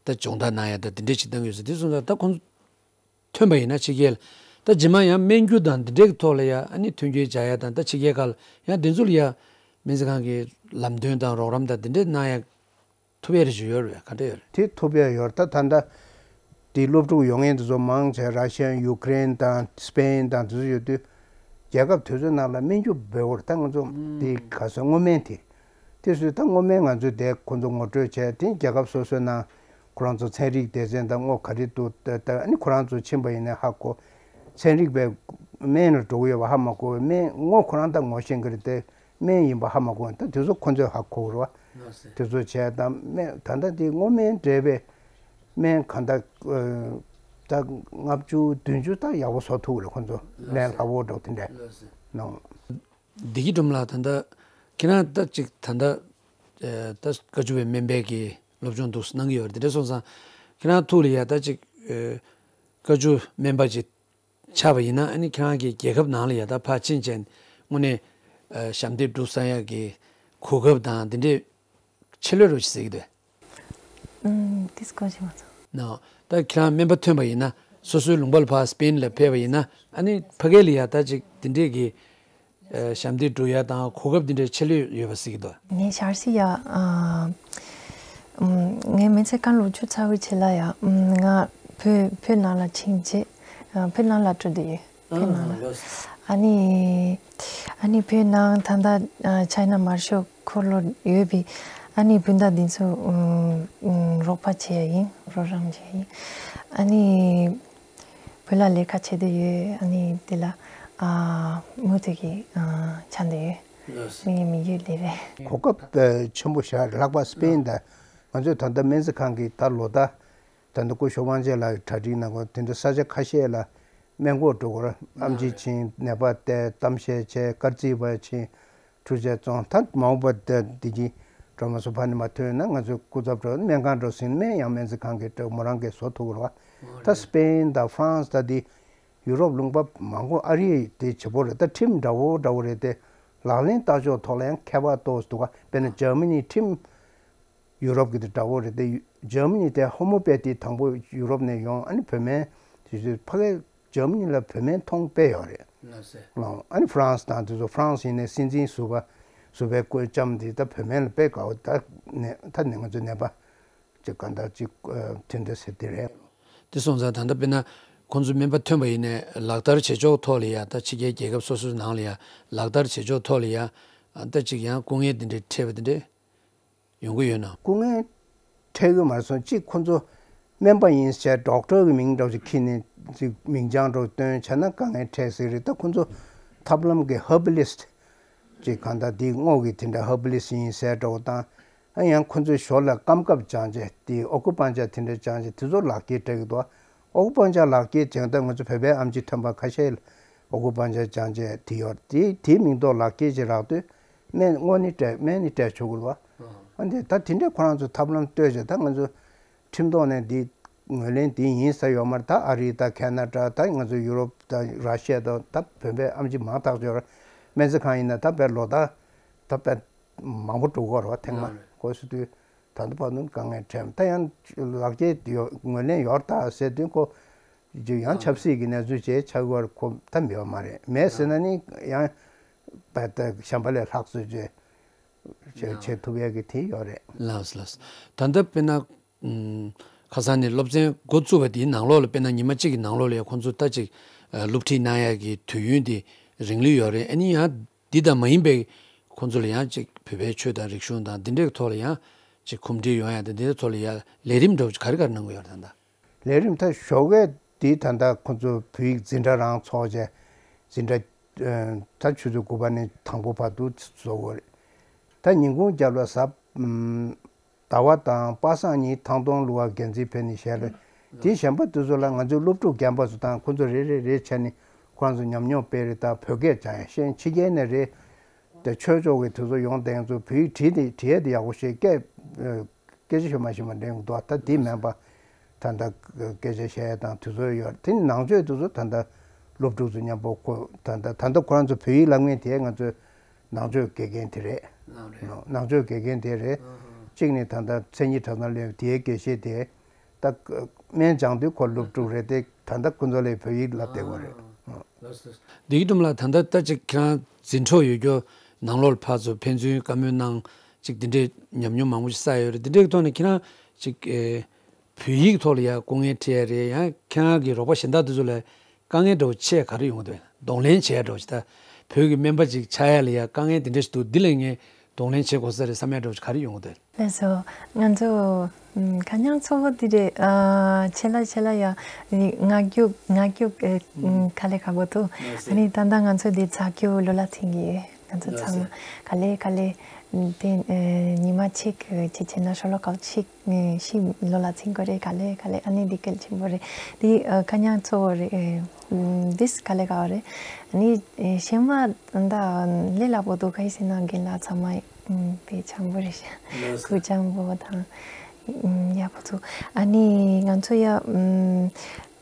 ད་སྦྱོང་བརྡར་གནང་ཡ་ད་འདི་འདྲས་ཅིག་བཏང་གི་ཡོད་ཟེར། འདི་སོང་ཙང་ད་ཁོང་ཚོ་ཐོན་པ་ཡིན་ན་ཕྱི་རྒྱལ་ད་རྗེས་མ་ཡང་སྨན་རྒྱུ་དང་འདི་འདྲས་ཀྱི་ཐོག་ལ་ཡ་ཨ་ནི་མཐུན་རྐྱེན་སྦྱར་ཡ་དང་ད་ཕྱི་རྒྱལ་ཁག་ལ་ཡང་འདི་ཚོ་ལ་ཡ་སྨན་རྩིས་ཁང་གི་ལམ་སྟོན་དང་རོགས་རམ་དང་འདི་འདྲས་གནང་ཡ་ཐུབ་ཡ་རེ་ཞིག་ཡོད་རེད། ག་འདྲ་ཡོད་རེད། དེ་ཐུབ་ཡ་ཡོད་རེད། ད་ད་ལྟ་དེ་སློབ་ཕྲུག་ཡོང་མཁན་དེ་ཚོ་མང་ཆེ་ར་ཤི་ཡ། ཡུ་ཀེ་རེན་དང་སི་པེན་དང་དེ་ཚོ་ཡོད་དུས་རྒྱལ་ཁབ་དེ་ཚོའི་ནང་ལ་སྨན་རྒྱུ་འབེལ་བོར། ད་ང་ཚོ་དེ་ག་ས་སྔོ་སྨན་དེ་དེ་ཚོས་ད་སྔོ་སྨན་ང་ཚོས་དེ་ཁོ་ཚོ་ངོ་སྤྲོད་བྱས། དེ་རྒྱལ་ཁབ་སོ་སོའི་ནང་ཁོ་རང་ཚོ་ཚན་རིག་སྡེ་ཚན་དང་སྔོ་ག་རེ་འདུག་ད་ཨ་ནི་ཁོ་རང་ཚོ་ཕྱིན་པ་ཡིན་ན་ཧ་གོ། ཚན་རིག་པའི་སྨན་ལ་འགྲོ་གི་ཡོད་པ་ཧ་མ་གོ་བས། སྨན་སྔོ་ཁོ་རང་ད་ངོ་ཤེས་ཀྱི་རེད་དེ། སྨན་ཡིན་པ་ཧ་མ་གོ། ད་དེ་ཚོ་ཁོ་ཚོས་ཧ་གོ་རེད་བ། ལགས་སེ། དེ་ཚོ་བྱས་དང་སྨན་ད་ལྟ་དེ་སྔོ་སྨན་འདྲེས་པའི་སྨན་ག་འདྲ་ཨ་ད་ལྔ་བཅུ་བདུན་ཅུ་ད་ཡག་པོ་བཟོ་ཐུབ་རེད་ཁོ་ཚོ། ལགས་སེ། སྨན་སླ་བོ་འདྲ་དེ་འདྲ། ལགས་སེ། ནང་། བདེ་སྐྱིད་སྒྲོལ་མ་ལགས། ད་ལྟ་ཁྱེད་རང་ད་ཅིག་ད་ལྟ་ཨ་ད་བཀའ་བཅུ་པའི་སྨན་པའི་གི་སློབ་སྦྱོང་འདུག་གནང་གི་ཡོད་རེད། དེ་འདྲ་སོང་ཙང་ཁྱེད་རང་ཐུགས་ལ་ཡ་ད་ཅིག་ཨ་བཀའ་བཅུ་སྨན་པ་ཅིག་ཆགས་པ་ཡིན་ན་ཨ་ནི་ཁྱེད་རང་གི་རྒྱལ་ཁབ་ནང་ལ་ཡ་ད་ཕར་ཕྱིན་བྱས་དངོས་གནས་ཨ་ཞབས་འདེགས་སྒྲུབ་ས་ཡ་གི་གོ་སྐབས་དང་དེ་འདྲས་ཆེ་ལོས་རོ་ཞིག་ཟེར་གི་འདུག་ཨུམ། དེ་སྐོར་ཞིག་མ་ཚོར། ནོ། ད་ཁྱེད་རང་སྨན་པ་ཐོན་པ་ཡིན་ན་སོ་སོའི་ལུང་པ་ལ་ཕར་སི་པེན་ལ་ཕེབས་པ་ཡིན་ན་ཨ་ནི་ཕ་གི་ལ་ཡ་ད་ཅིག་དེ་འདྲས་ཀྱི་ཨ་ཞབས་འདེགས་སྒྲུབ་ཡ་དང་གོ་སྐབས་དེ་འདྲས་ཆེ་ལོས་ཡོད་པ་ཟེར་གི་འདུག་ངས་ཞར་སི་ཡ་ཨ་ཨུམ། ངས་སྨན་རྩིས་ཁང་ལོ་བཅུ་ཚར་བའི་རྗེས་ལ་ཡ་ཨུམ། ང་བོད་བོད་ནང་ལ་ཕྱིན་རྗེས་ཨ་བོད་ནང་ལ་འགྲོ་འདོད་ཡོད། བོད་ནང་ལ། ཨ་ནི། ཨ་ནི་བོད་ནང་ད་ལྟ་ཨ་ཆའི་ན་མར་ཤལ་འཁོར་ལོ་ཡོད་པའི་ཨ་ནི་སྤུན་ཟླ་འདི་ཚོ་ཨུམ་ཨུམ་རོགས་པ་བྱེད་ཡ་ཡིན། རོགས་རམ་བྱེད་ཡ་ཡིན། ཨ་ནི། བོད་ལ་ལས་ཀ་བྱེད་འདོད་ཡོད། ཨ་ནི་དེ་ལ་ཨ་མུ་མཐུད་ཀྱིས་ཨ་བྱ་འདོད་ཡོད། ལགས་སོ། མི་ཡི་མི་ཡུལ་ལས་རེད། གོ་སྐབས་ཨ་ཆེན་པོ་ཞིག་རེད། ལྷག་པར་སི་པེན་དང་ང་ཚོས་ད་ལྟ་སྨན་རྩིས་ཁང་གི་ད་ལོ་ཟླ་ད་ལྟ་སྐུ་ཞབས་དབང་ཆེན་ལགས་གྲ་སྒྲིག་གནང་གོ། དེ་འདྲ་ས་ཆ་ཁ་ཤས་ལ་སྨན་སྐོར་འགྲོ་དགོས་རེད། ཨེམ་ཆི་ཕྱིན་ནད་པ་བལྟས་གཏམ་བཤད་བྱས་སྐར་རྩིས་པ་ཕྱིན། འཕྲུལ་ཆས་བཙོང་། ད་མ་འོངས་པ་ད་འདི་གི་སྒྲོལ་མ་སུ་ཕ་ནི་མ་ཐོན་ན་ང་ཚོའི་སྐུ་ཚབ་འགྲོ་སྨན་ཁང་འགྲོ་ཟིན་སྨན་ཡང་སྨན་རྩིས་ཁང་གི་འགྲོ་མོ་རང་གིས་བཟོ་ཐུབ་རོགས། ད་སི་པེན་དང་ཧྥ་རན་སི་ད་འདི་ཡུ་རོབ་ལུང་པ་མང་པོ། ཨ་རི་དེ་བྱེད་པོ་རེད། ད་ཁྲིམས་འདྲ་བོ་འདྲ་བོ་རེད་དེ་ལག་ལེན་བསྟར་ཕྱོགས་ཐོག་ལ་ཡང་ཁྱད་པར་ཏོག་ཙམ་འདུག་ག་དཔེར་ན་འཇར་མ་ནི་ཁྲིམས། ཡུ་རོབ་ཀྱི་དེ་འདྲ་བོ་རེད་དེ། འཇར་མ་ནི་དེ་ཧོ་མོ་པེ་ཐི་དང་པོ་ཡུ་རོབ་ནས་ཡོང་། ཨ་ནི་བོད་སྨན་དེ་ཚོ་ཕ་གི་འཇར་མ་ནི་ལ་བོད་སྨན་མཐོང་དཔེ་ཡོད་རེད། ལགས་སེ། ཨ་ནི་ཧྥ་རན་སི་དང་དེ་ཚོ། ཧྥ་རན་སི་ཡིན་ནའི་སྲིད་འཛིན་ཟུར་པ་ཟུར་པའི་བཀོད་ལྕམ་དེ་ད་བོད་སྨན་ལ་དཔེ་དགའ་བོ། ད་ནས་ད་ནས་ང་ཚོ་ནད་པ་ཅིག་ག་འདྲ་ཅིག་ཨ་དེ་འདྲ་ཟེར་དེ་རེད། དེ་སོང་ཙང་ད་ལྟ་དཔེར་ན་ཁོང་ཚོ་སྨན་པ་ཐོན་པ་ཡིན་ནའི་ལག་བསྟར་བྱེད་ཕྱོགས་ཐོག་ལ་ཡ་ད་ཕྱི་རྒྱལ་རྒྱལ་ཁབ་སོ་སོའི་ནང་ལ་ཡ་ལག་བསྟར་བྱེད་ཕྱོགས་ཐོག་ལ་ཡ་ཨ་ད་ཅིག་ཡང་སྐུ་ངལ་དེ་འདྲའི་འཕྲད་པ་དེ་འདྲའི་ཡོང་གི་ཡོད་ན། སྐུ་ངལ་འཕྲད་ཀྱི་མ་སོང་། གཅིག་ཁོང་ཚོ་སྨན་པ་ཡིན་ཟེར་ཌོག་ཊར་གི་མིང་འདྲ་བོ་ཞིག་ཁྱེར་ནས་ཅིག་མིང་བྱང་འདྲ་བོ་བཏོན་བྱས་ན་དཀའ་ངལ་འཕྲད་སྲིད་རེད། ད་ཁོང་ཚོ་ཐབས་ལམ་གྱི་ཧར་བ་ལི་སི་ཊི་ཅིག་གང་ལྟར་དེ་སྔོ་གི་དེ་འདྲ་ཧར་བ་ལི་སི་ཊི་ཡིན་ཟེར་འདྲ་བོ་དང་། ཨ་ཡང་ཁོང་ཚོའི་ཞོར་ལ་སྐམ་ཁབ་སྦྱང་བྱས་དེ་ཨ་ཀུ་པང་ཅར་དེ་འདྲ་སྦྱང་བྱས་དེ་ཚོ་ལག་འཁྱེར་སྤྲད་ཀྱི་འདུག་ཨ་ཀུ་པང་ཅར་ལག་འཁྱེར་སྦྱང་སྟངས་ང་ཚོ་བོད་པའི་ཨེམ་ཆི་ཐོན་པ་ཁ་ཤས་ལ་ཨ་ཀུ་པང་ཅར་སྦྱང་བྱས་དེ་ཡོད་དེ། དེའི་མིང་ཐོག་ལག་འཁྱེར་ཅིག་རག་དུས་སྨན་དངོས་གནས་སྤྲད། སྨན་ནི་སྤྲད་ཆོག་གི་རེད་བ། ཨ་འདི་ད་དེ་འདྲའི་ཁོ་རང་ཚོ་ཐབས་ལམ་ལྟོས་བྱས། ད་ང་ཚོ་ཁྲིམས་ཐོག་ནས་འདི་ངོས་ལེན་འདི་ཡིན་ས་ཡོད་མ་རེད། ད་ཨ་རི་དང་ཁེ་ན་ཌ་དང་ང་ཚོ་ཡུ་རོབ་དང་ར་ཤི་ཡ་དང་ད་བོད་པའི་ཨེམ་ཆི་མང་ཐག་ཆོད་རེད། སྨན་རྩིས་ཁང་ཡིན་ན་ད་བོད་ལོ་ད་ད་བོད་མང་པོ་འགྲོ་གི་རེད་བ། ཐེངས་མ་ལགས་རེད། གོ་སོང་དུས་ད་ལྟ་བར་དུ་དཀའ་ངལ་འཕྲད། ད་ཡང་ལག་འཁྱེར་ཡོད་ངོས་ལེན་ཡོད་ད་ཟེར་དུས་ཁོ་ ཡང་ཆབ་སྲིད་ཀྱི་གནས་ཚུལ་བཅས་ཆགས་ཡོད་ཁོ་ཐབས་མེད་པ་མ་རེད། མེད་ཟེར་ན་ནི་ཡང་བལ་ཏེ་གཞན་པ་ལས་ལྷག་བཟོ་བྱས་བྱས་བྱེད་ཐུབ་ཡག་གི་དེ་ཡོད་རེད། ལགས་ལགས། ད་ལྟ་དཔེར་ན་ཁ་སང་ནས་སློབ་ཚན་འགོ་བཙུགས་པ་དེའི་ནང་ལོགས་ལ་དཔེར་ན་ཉི་མ་གཅིག་གི་ནང་ལོགས་ལ་ཡང་ཁོང་ཚོ་ད་ཅིག་སློབ་ཁྲིད་གནང་ཡག་གི་དུས་ཡུན་དེ་རིང་ལོས་ཡོད་རེད། ཨ་ནི་ཡང་འདི་ལྟར་མ་ཡིན་པའི་ཁོང་ཚོ་ལ་ཡང་ཅིག་བོད་པའི་ཆོས་དང་རིག་གཞུང་དང་འདི་འདྲའི་ཐོག་ལ་ཡང་ཅིག་གོམས་འདྲིས་ཡོང་ཡག་དང་འདི་འདྲའི་ཐོག་ལ་ཡང་ལས་རིམ་འདྲ་བོ་ཅིག་ག་རེ་ག་རེ་གནང་གི་ཡོད་རེད་ད་ལྟ། ལས་རིམ་ད་ཞོགས་ཀས་འདི་ད་ལྟ་ཁོང་ཚོ་བོད་ཡིག་འཛིན་གྲྭ་རང་ཚོགས་བྱས་འཛིན་གྲྭ་ད་ཆུ་ཚོད་དགུ་པ་ནས་དང་པོ་བར་དུ་བཟོ་དགོས་རེད། ད་ཉིན་གུང་རྒྱབ་ལ་གཟའ་ཟླ་བ་དང་པ་སངས་ཉིན་ཐང་སྟོང་གླུ་བ་འགན་འཛིན་ཕེབས་ནས་བཞག་རེད། དེ་གཞན་པ་དེ་ཚོ་ལ་ང་ཚོའི་སློབ་ཕྲུག་རྒན་པ་ཚོ་དང་ཁོང་ཚོ་རེ་རེ་རེ་བྱས་ནས་ཁོ་རང་ཚོ་ཉམས་མྱོང་སྤེལ་རེས་དང་བོད་སྐད་སྦྱང་ཡ་ཤེས་ཕྱི་རྒྱལ་ནས་རེད། དེ་ཆོས་ཕྱོགས་ཀྱི་དེ་ཚོ་ཡོང་དེང་ཚོ་བོད་ཡིག་བྲིས་ཏེ་བྲིས་ཡ་དེ་ཡག་པོ་ཞིག་སྐད་སྐད་ཆ་ཤོད་མ་ཤེས་མ་འདྲེན་འདུག་ད་དེ་མིན་པ་ད་ལྟ་སྐད་ཆ་བཤད་ཡ་དང་དེ་ཚོ་ཡོད་དེ་ནང་ཆོས་དེ་ཚོ་ད་ལྟ་སློབ་ཕྲུག་ཚོ་མཉམ་པོ་ཁོ་ད་ལྟ་ད་ལྟ་ཁོ་རང་ཚོ་བོད་ཡིག་བསླབ་མཁན་དེ་ང་ཚོའི་ནང་ཆོས་དགེ་རྒན་དེ་རེད། ནང་ཆོས་དགེ་རྒན་དེ་རེད། གཅིག་ནི་ད་ལྟ་མཚན་ཉིད་གྲྭ་ཚང་སླེབས་དེའི་དགེ་བཤེས་དེ་ད་སྨན་སྦྱང་དུས་ཁོ་སློབ་ཕྲུག་རེད་དེ་ད་ལྟ་ཁོ་ཚོ་ལས་བོད་ཡིག་བསླབ་བསྡད་ཡོད་རེད། ལགས་སོ། བདེ་སྐྱིད་སྒྲོལ་མ་ལགས་ད་ལྟ་ད་ཅིག་ཁྱེད་རང་འཛིན་གྲོགས་ཡོད་རྒྱུ་ནང་ལོགས་ལ་ཕར་ཚུར་ཕན་ཚུན་བཀའ་མོལ་གནང་ཅིག་འདི་འདྲའི་ཉམས་མྱོང་མང་པོ་ཞིག་བསགས་ཡོད་རེད། འདི་འདྲའི་ཐོག་ནས་ཁྱེད་རང་ཅིག་ཨེ་བོད་ཡིག་ཐོག་ལ་ཡང་སྐུ་ངལ་འཕྲད་ཡ་རེད། ཡང་ཁྱེད་རང་གི་རོགས་པ་གཞན་དག་དེ་ཚོ་ལ་དཀའ་ངལ་འདྲ་བོ་ཆེ་ག་རེ་ཡོང་གི་འདུག་གདོང་ལེན་བྱེད་ཡ་འདྲ་བོ་ཞིག་ད་བོད་ཀྱི་སྨན་པ་ཅིག་ཆགས་ཡ་ལ་ཡང་དཀའ་ངལ་དེ་འདྲ་ཞིག་འདུག་འདི་ལ་ངས་གདོང་ལེན་བྱེད་དགོས་ས་རེད་བསམ་ཡ་འདྲ་བོ་ཞིག་ག་རེ་ཡོང་གི་འདུག་ལགས་སོ། ང་ཚོ་ཨམ་ཁ་ཉང་ཚོ་བོ་དེ་རེད། ཨ་ཆེ་ལ་ཆེ་ལ་ཡ་ནི་ངག་རྒྱུགས་ངག་རྒྱུགས་ཨེ་ཨམ་ག་ལེ་ག་གོ་ཐུ། ལགས་སོ། ཨ་ནི་ད་ལྟ་ང་ཚོ་དེ་ཚ་རྒྱུ་ལོ་ལ་ཐེངས་ཡོད། ང་ཚོ་ཚང་མ་ག་ལེ་ག་ལེ་དེ་ཉི་མ་གཅིག་ཅི་བྱས་ན་ཤོ་ལོ་ཀ་གཅིག་ཤི་ལོ་ལ་ཚིང་གོ་རེད། ག་ལེ་ག་ལེ་ཨ་ནི་འདི་གལ་ཆེན་པོ་རེད། འདི་ཁ་ཉང་ཚོ་རེད། འདིས་ག་ལེ་ག་རེད། ཨ་ནི་ཤེ་མ་ད་ལེ་ལ་པོ་དུ་ག་ཡི་སེ་ན་རྒན་ལགས་ཚང་མ་པེ་ཆང་པོ་རེད། ཁུ་ཆང་པོ་དང་ཡ་པོ་ཚོ་ཨ་ནི་ང་ཚོ་ཡ་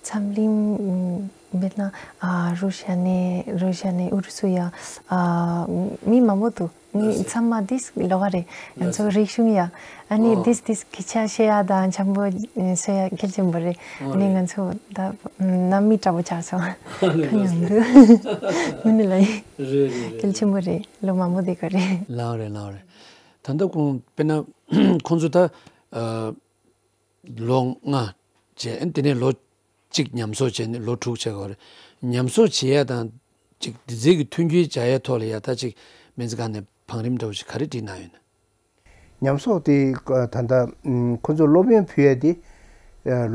འཚམས་རིང་། དཔེར་ན་ཨ་རུ་ཤ་ནས་རུ་ཤ་ནས་ཨུ་རུ་སུ་ཡ་ཨ་མི་མང་པོ་འདུག་ནི་ཚང་མ་འདིས་ལོག་ག་རེད། ང་ཚོ་རིག་གཞུང་ཡ་ཨ་ནི་འདིས་འདིས་སྐད་ཆ་བཤད་ཡ་དང་འཆམ་པོ་བཤད་ཡ་གལ་ཆེན་པོ་རེད། ཨ་ནི་ང་ཚོ་ད་ནམ་མི་འདྲ་པོ་ཆགས་སོང་། ཁ་ཉང་འདུག་མི་ནི་ལ་ཡི་གལ་ཆེན་པོ་རེད། ལོ་མང་པོ་འདི་ག་རེད། ལགས་རེད་ལགས་རེད། ད་ལྟ་ཁོང་དཔེར་ན་ཁོང་ཚོ་ད་ཨ། ལོ་ལྔ་བྱས། དེ་ནས་ལོ་གཅིག་ཉམས་གསོག་བྱས་ནས་ལོ་དྲུག་བྱས་པ་རེད། ཉམས་གསོག་བྱེད་ཡ་དང་ཅིག་དེ་ཚོའི་གི་མཐུན་འགྱུར་བྱ་ཡ་ཐོག་ལ་ཡ་ད་ཅིག་སྨན་རྩིས་ཁང་ནས་བང་རིམ་འདྲ་བོ་ཞིག་ག་རེ་བསྒྲིགས་གནང་ཡོད་ན། ཉམས་གསོག་དེ་ད་ལྟ་ཁོ་ཚོ་སློབ་ཡོན་ཕུལ་ཡ་དེ་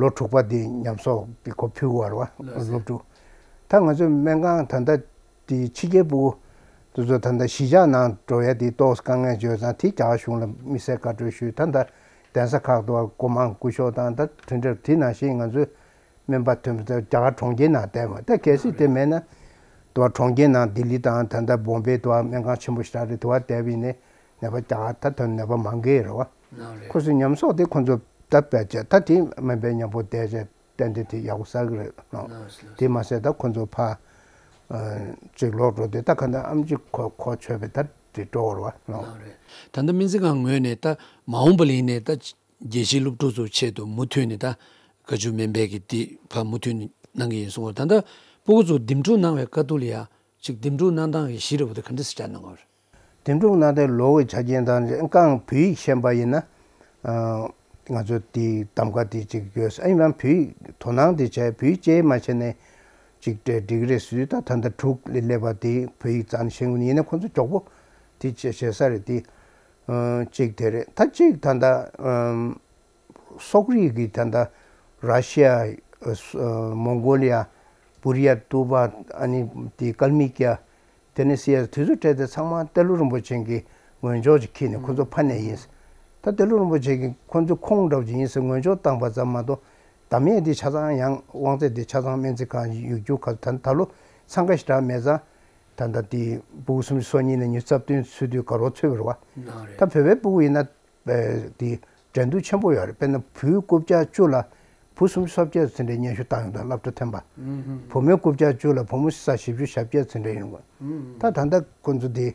ལོ་དྲུག་པ་དེ་ཉམས་གསོག་གི་ཁོ་ཕུལ་དགོས་རེད་བ། ལགས་སོ། སློབ་ཕྲུག་ད་ང་ཚོའི་སྨན་ཁང་ད་ལྟ་དེ་ཕྱི་རྒྱལ་ཕྲུ་གུ་དེ་ཚོ་ད་ལྟ་གཞིས་ཆགས་ནང་འགྲོ་ཡ་དེ་ཏོག་ཙམ་དཀའ་ངལ་ཡོད་ཙང་དེ་རྒྱ་གར་གཞུང་ལ་དམིགས་བསལ་བཀའ་འཁྲོལ་ཞུས། ད་ལྟ་གདན་ས་ཁག་ཏུ་སྒོ་མང་སྐུ་ཞབས་དང་ད་དེ་འདྲ་དེ་ནང་བཞིན་ང་ཚོའི་སྨན་པ་ཐོན་པ་དེ་རྒྱ་གར་གྲོང་ཁྱེར་ནང་བསྡད་མ་ད་གལ་སྲིད་དེ་མེད་ན་དུ་བ་གྲོང་ཁྱེར་ནང་ལྡི་ལི་དང་ད་ལྟ་བོམ་བེ་དུ་བ་སྨན་ཁང་ཆེན་པོ་ཞིག་རག་རེད། དུ་བ་བསྡད་པ་ཡིན་ནའི་ནད་པ་རྒྱ་གར་ད་ཐོན་ནད་པ་མང་གི་རེད་བ། ཁོ་ཚོའི་ཉམས་གསོག་དེ་ཁོ་ཚོ་ད་བེད་སྤྱད་ད་དེ་སྨན་པའི་མཉམ་པོ་བསྡད་བྱས་ཏན་ཏན་དེ་ཡག་པོ་ཟ་གི་རེད་ལགས། དེ་མ་ཟད་ད་ཁོ་ཚོ་ཕ་ཅིག་ལོག་འགྲོ་དུས་ད་ག་འདྲ་ཨམ་ཆི་ཁོ་ཁོ་ཆོད་པའི་ད་དེ་འགྲོ་བར་བ་ལགས། ད་ལྟ་སྨན་རྩིས་ཁང་ངོས་ནས་ད་མ་འོངས་པ་ལ་ཡིན་ནའི་ད་རྒྱལ་སྤྱིའི་སློབ་ཕྲུག་ཚོའི་ཆེད་དུ་མུ་མཐུད་ནས་ད་བཀའ་བཅུ་སྨན་པའི་གི་དེ་ཕ་མུ་མཐུད་ནས་གནང་གི་ཡིན་གསུང་བར། ད་ལྟ་སྤུ་གུ་ཚོ་འདེམས་སྒྲུག་གནང་བའི་དཀའ་སྡུག་ལ་ཡ་ཅིག་འདེམས་སྒྲུག་གནང་སྟངས་ཀྱི་གཞི་རེད་བ་དེ་ག་འདྲ་སེ་བྱས་གནང་བ་རེད། དེ་འདྲ་གནང་སྟེ་ལོ་གི་ཆ་རྐྱེན་དང་རྐང་བོད་ཡིག་ཤེས་པ་ཡིན་ན། ང་ཚོ་དེའི་གདམ་ག་དེ་ཅིག་ཡོད། ཨ་ཡིན་ནའང་བོད་ཡིག་དོ་སྣང་དེ་བྱས་བོད་ཡིག་གཅེས་མ་བྱས་ནས་ཅིག་འགྲིག་གི་རེད་ཟེར་དུས་ད་ད་ལྟ་དྲུག་ལ་སླེབས་པ་དེ་བོད་ཡིག་རྩ་ནས་ཤེས་ཀྱི་ཡིན་ན་ཁོང་ཚོ་མགྱོགས་པོ་དེ་བྱེད་བྱེད་ས་རེད་དེ། གཅིག་དེ་རེད། ད་གཅིག་ད་ལྟ་སོག་རིགས་ཀྱི་ད་ལྟ་ར་ཤི་ཡ། མོང་གོ་ལི་ཡ། བུ་རི་ཡ། ཏུ་པ། ཨ་ནི་དེ་ཀལ་མི་ཀྱ། དེ་ནས་སི་ཡ་དུས་ཚོད་སྤྲད་དེ་ཚང་མ་ཏེ་ལོ་རིན་པོ་ཆེ་གི་ངོས་འབྱོར་ཅིག་ཁྱེར་ནས་ཁོ་ཚོ་ཕ་ནས་ཡིན། ད་ཏེ་ལོ་རིན་པོ་ཆེ་གི་ཁོ་ཚོ་ཁོང་འདྲ་བོ་ཅིག་ཡིན་ཟེར་ངོས་འབྱོར་བཏང་པ་ཙམ་མ་གཏོགས་གདམ་ཡས་དེ་ཆ་ཚང་ཡང་དབང་ཚད་དེ་ཆ་ཚང་སྨན་རྩིས་ཁང་ཡོད་རྒྱུ་ག་ད་ད་ལོ་འཚང་ཁ་ཞེ་དྲག་མེད་ཙང་། ད་ལྟ་དེ་ཕྲུ་གུ་སུམ་ཅུ་སོ་གཉིས་ནས་ཉི་ཤུ་རྩ་བདུན་ཚུད་དུས་དགའ་རོགས་ཚོད་པ་རེད་བ། ད་བོད་པའི་ཕྲུ་གུ་ཡིན་ན། དེ་འགྲན་བསྡུར་ཆེན་པོ་ཡོད་རེད། དཔེར་ན་བུ་རྐུབ་བཀྱག་བཅུ་ལ་བུ་སུམ་ཅུ་སོ་བརྒྱད་ཚོད་འདྲ་སྙན་ཞུ་བཏང་ཡོང་དང་སློབ་གྲྭ་ཐོན་པ། བུ་མོའི་རྐུབ་བཀྱག་བཅུ་ལ་བུ་མོ་ས་བཞི་བཅུ་ཞེ་བརྒྱད་ཚོད་འདྲ་ཡོང་དགོས། ད་ད་ལྟ་ཁོང་ཚོ་དེ་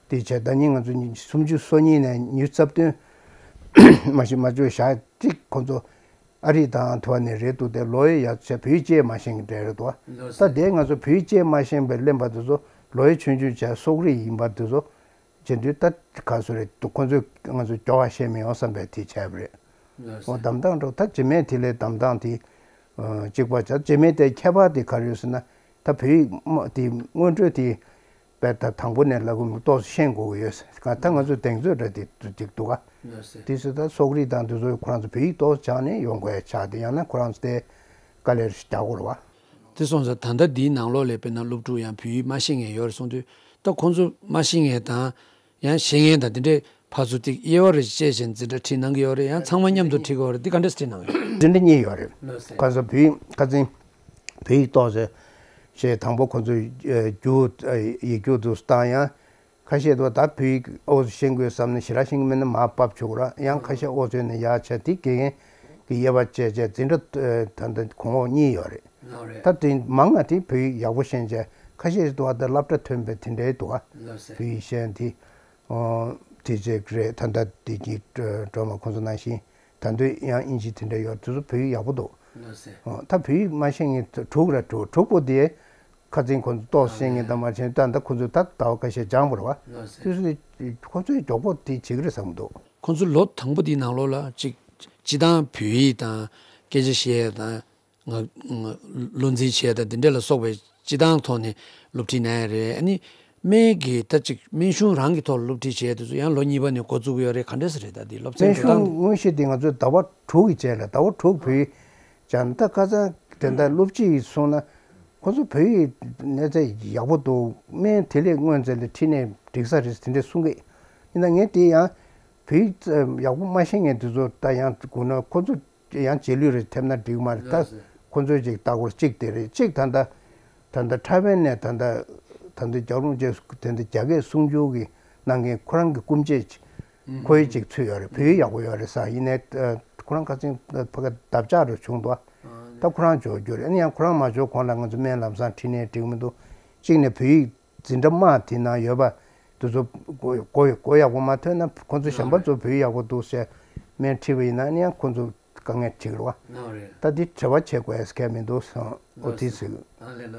དེ་བྱས་ཟླ་ཉིན་ང་ཚོ་སུམ་ཅུ་སོ་གཉིས་ནས་ཉི་ཤུ་རྩ་བདུན་མ་ཞིག་མ་བཅོས་ཞག་གཅིག་ཁོང་ཚོ་ ཨ་རི་དང་ཐུ་བ་ནས་རེད་འདུག་སྟེ་ལོ་ཡི་ཡ་ཆ་བོད་ཡིག་ཅེས་མ་ཤེས་མཁན་རེད་འདུག་བ། ད་དེ་ང་ཚོ་བོད་ཡིག་ཅེས་མ་ཤེས་པའི་གླེན་པ་དེ་ཚོ་ལོ་ཡི་ཆུང་ཆུང་བྱས་སོག་རིགས་ཡིན་པ་དེ་ཚོ་བྱེད་དུས་ད་ག་སུ་རེད་འདུག་ཁོ་ཚོས་ང་ཚོ་སྐྱོ་བ་བཤད་མི་ཡོང་བསམ་པའི་དེ་བྱས་པ་རེད། འོ་གདམ་དང་འགྲོ་ད་རྗེས་མའི་དེ་ལས་གདམ་དང་དེ་གཅིག་པ་བྱ་རྗེས་མའི་དེ་ཁྱད་པར་དེ་ག་རེ་ཡོད་ཟེར་ན་ད་བོད་ཡིག་དེ་སྔོན་འགྲོ་དེ། དཔེ་ད་དང་པོ་ནས་ལབ་དགོས་མི་ཏོག་ཙམ་ཤེས་དགོས་ཀྱི་ཡོད་ཟེར་ག་ད་ང་ཚོས་གདེང་ཚོད་འདྲ་དེ་ཅིག་འདུག་ག་ལགས་སེ། དེ་ཚོ་ད་སོག་རིགས་དང་དེ་ཚོ་ཁོ་རང་ཚོ་བོད་ཡིག་ཏོག་ཙམ་སྦྱངས་ནས་ཡོང་དགོས་ཡ་ཆགས་ཏེ་ཡང་ན་ཁོ་རང་ཚོ་དེ་དཀའ་ལས་རྒྱག་དགོས་རེད་བ། དེ་སོང་ཙང་ད་ལྟ་འདིའི་ནང་ལོགས་ལ་དཔེར་ན་སློབ་ཕྲུག་ཡང་བོད་ཡིག་མ་ཤེས་མཁན་ཡོད་རེད་གསུངས་དུས་ད་ཁོང་ཚོ་མ་ཤེས་མཁན་དང་ཡང་ཤེས་མཁན་དང་དེ་འདྲའི་ཕར་ཚུར་ཏིག་དབྱེ་བ་རེ་བཅད་བྱས་འཛིན་གྲྭ་ཁྲིད་གནང་གི་ཡོད་རེད་ཡང་ཚང་མ་མཉམ་དུ་ཁྲིད་དགོས་རེད་འདི་ག་འདྲས་ཁྲིད་གནང་ཡོད། འཛིན་གྲྭ་གཉིས་ཡོད་རེད། ལགས་སེ། ཁ་སང་བོད་ཡིག་ཁ་སང་བོད་ཡིག་ཏོག་ཙམ། ཞེས་དང་པོ་ཁོ་ཚོས་རྒྱུགས་ཡིག་རྒྱུགས་དུ་བཏང་ཡང་། ཁ་ཤས་དུ་ད་བོད་ཡིག་ཨོ་ཤེས་དགོས་བསམ་ནས་ཞེ་དྲག་ཤེས་ཀྱི་མེད་ན་མར་ཕབ་ཆོག་ར་ཡང་ཁ་ཤས་ཨོ་བཟོས་ནས་ཡར་བྱས་དེ་དགེ་རྒན་གྱི་དབྱེ་བ་བཅད་བྱས་འཛིན་གྲྭ་ད་ལྟ་གོང་འོག་གཉིས་ཡོད་རེད། ད་དེ་མང་ང་དེ་བོད་ཡིག་ཡག་པོ་ཤེས་བྱས་ཁ་ཤས་དུ་ད་སློབ་གྲྭ་ཐོན་པའི་དེ་འདྲའི་འདུག་ཨ། བོད་ཡིག་ཤེས་དེ། དེ་ཅིག་རེད་ད་ལྟ་དེ་གྱི་སྒྲོལ་མ་ཁོང་ཚོ་ནང་བཞིན། ད་དུང་ཡང་དབྱིན་ཇི་དེ་འདྲ་ཡོད་དེ་ཚོ་བོད་ཡིག་ཡག་པོ་འདུག་ལགས་སེ། ཨོ། ད་བོད་ཡིག་མ་ཤེས་མཁན་དྲུག་ར་དྲུག་དྲུག་པོ་དེ་ཁ་སང་ཁོ་ཚོ་ཏོག་ཙམ་ཤེས་མཁན་དང་མ་ཤེས་ད་ལྟ་ཁོ་ཚོས་ད་ཟླ་བ་ཁ་ཤས་སྦྱངས་པ་རེད་བ། ལགས་སེ། དེ་ཚོ་ཁོ་ཚོས་མགྱོགས་པོ་དེ་བྱེད་ཀྱི་རེད་བསམ་གྱི་འདུག་ཁོ་ཚོ་ལོ་དང་པོ་དེའི་ནང་ལོགས་ལ་གཅིག་སྤྱི་བཏང་བོད་ཡིག་དང་སྐད་ཆ་བཤད་ཡ་དང་། ང་ང་བློ་འཛིན་བྱས་དང་དེ་འདྲ་ལ་སོགས་པའི་སྤྱི་བཏང་ཐོག་ནས་སློབ་ཁྲིད་གནང་ཡ་རེད་ཨ་ནི། སྨན་གྱི་ད་ཅིག་སྨན་གཞུང་རང་གི་ཐོག་ལ་སློབ་ཁྲིད་བྱས་དེ་ཚོ་ཡང་ལོ་གཉིས་པ་ནས་འགོ་བཙུགས་ཀྱི་ཡོད་རེད་ག་འདྲས་སེ་རེད་ད་དེ་སློབ་ཚན་སྨན་འགྲོ་གཞུང་སྟངས། དངོས་གཞི་དེ་ང་ཚོས་ཟླ་བ་དྲུག་གི་རྗེས་ལ་ཟླ་བ་དྲུག་བོད་ཡིག་སྦྱང་ད་ཁ་སང་དེ་འདྲ་སློབ་སྤྱི་ཡིས་གསུངས་ན་ཁོ་ཚོ་བོད་ཡིག་གནས་ཚད་ཡག་པོ་འདུག་སྨན་དེ་ལས་སྔོན་ཚད་ལ་ཁྲིད་ནས་འགྲིག་ས་རེད་དེ་འདྲས་གསུང་གི་ཡིན་ན་ངས་དེ་ཡང་བོད་ཡིག་ཡག་པོ་མ་ཤེས་མཁན་དེ་ཚོ་ད་ཡང་དགོས་ན་ཁོ་ཚོ། ཡང་རྗེས་ལུས་རེ་ཐེབས་ན་འགྲིག་མ་རེད་ད། ལགས་སོ། ཁོ་ཚོའི་ཅིག་ལྟ་སྐོར་གཅིག་དེ་རེད་གཅིག་ད་ལྟ། ད་ལྟ་ཁྲ་བན་ནས་ད་ལྟ། ད་ལྟ་རྒྱལ་རོང་ཅེས་དེ་འདྲ་རྒྱ་སྐད་གསུང་སྒྱུར་གྱི་གནང་མཁན་ཁོ་རང་གི་སྐུ་མཆེད་ཅིག་ཁོའི་ཅིག་ཚུད་ཡོད་རེད་བོད་ཡིག་ཡག་པོ་ཡོད་རེད་ས་ཡིན་ནའི། ཁོ་རང་ཁ་སང་ཕ་ག་འདབ་ཆགས་རུ་བྱུང་འདུག་ཨ། ད་ཁོ་རང་འབྱོར་རྒྱུ་རེད་ཨ་ནི་ཡང་ཁོ་རང་མ་འབྱོར་གོང་ལ་ང་ཚོ་སྨན་ལམ་སང་ཁྲིད་ནའི་འགྲིག་མི་འདུག་གཅིག་ནས་བོད་ཡིག་འཛིན་གྲྭ་དམའ་དེ་ནང་ཡོད་པ་དེ་ཚོ་གོ་གོ་གོ་ཡག་པོ་མ་ཐོན་ན་ཁོ་ཚོ་གཞན་པ་ཚོ་བོད་ཡག་པོ་འདུག་ཟེར་སྨན་ཁྲིད་པ་ཡིན་ན་ནི་ཡང་ཁོ་ཚོ་དཀའ་ངལ་འཕྲད་རེད་བ། ད་འདི་དྲི་བ་བྱེད་དགོས་ཡས་གལ་མི་འདུག་སོང་ཨོ་དེ་ཟེར།